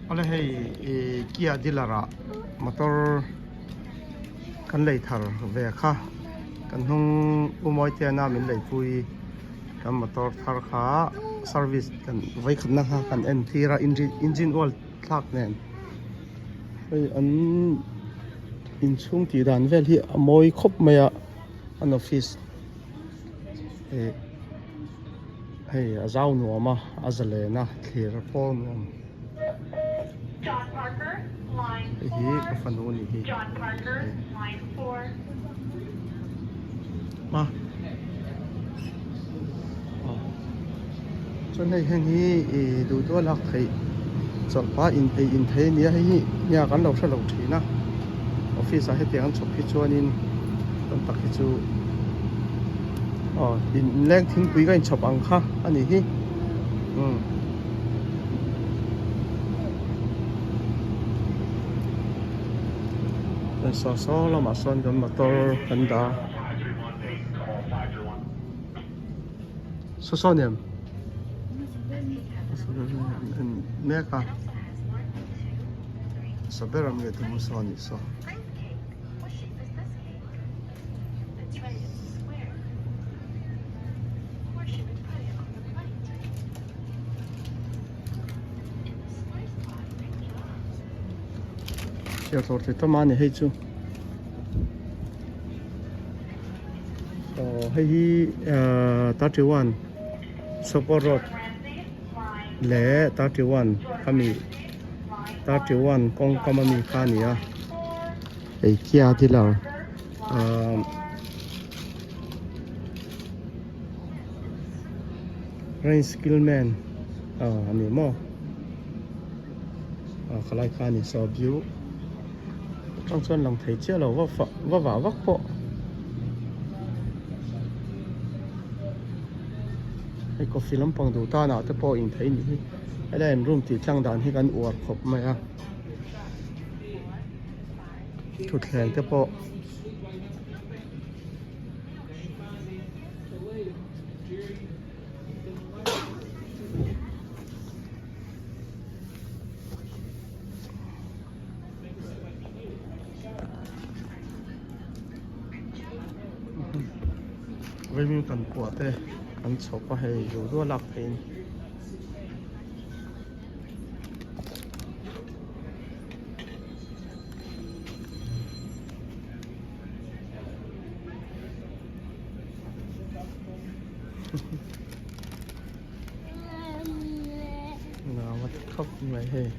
Awle hei ih Kia dealer ah motor kan lei thar ve kha kan hnung u Mawiteana min leipui kan motor thar kha service kan vawikhatna kha kan en tir a engine engine oil thlak nen hei an inchhung tih dan vel hi a mawi khawp mai a an office ih hei a zau nuam a a zalen a thlir pawh nuam hei hi ka fanu a nih hi a chuan hei heng hi ih duh duh a lak theih chawlh pah in ei in thei a nia hei hi nia kan lo hre lo thin a office ah hetiang an chhawp hi chuanin tam tak hi chu aw inleng thingpui ka inchhawp ang kha a nih hi umm. Saw saw lamah sawn kan motor kan dah a saw saw ni em mek a saw ber ang nge tum saw a nih saw. Chhiar thlawr thei tam a ni hei chu aw hei hi ahh 31 Sopawt road leh 31 khami 31 kawng kam ami kha a ni a hei Kia dealer ahh. Rain skill man ah a ni maw ah khalai kha a ni saw view atang chuan lang thei chiah lo va fah va vah vak pawh hei coffee lampang duh tan ah te pawh in thei nih hi helai an room tih tlang dan hi kan uar khawp mai a thutthleng te pawh. Vawimim kan puah te an chhawp a hei duh duh a lak theih in. Ngam a ti khawp mai hei.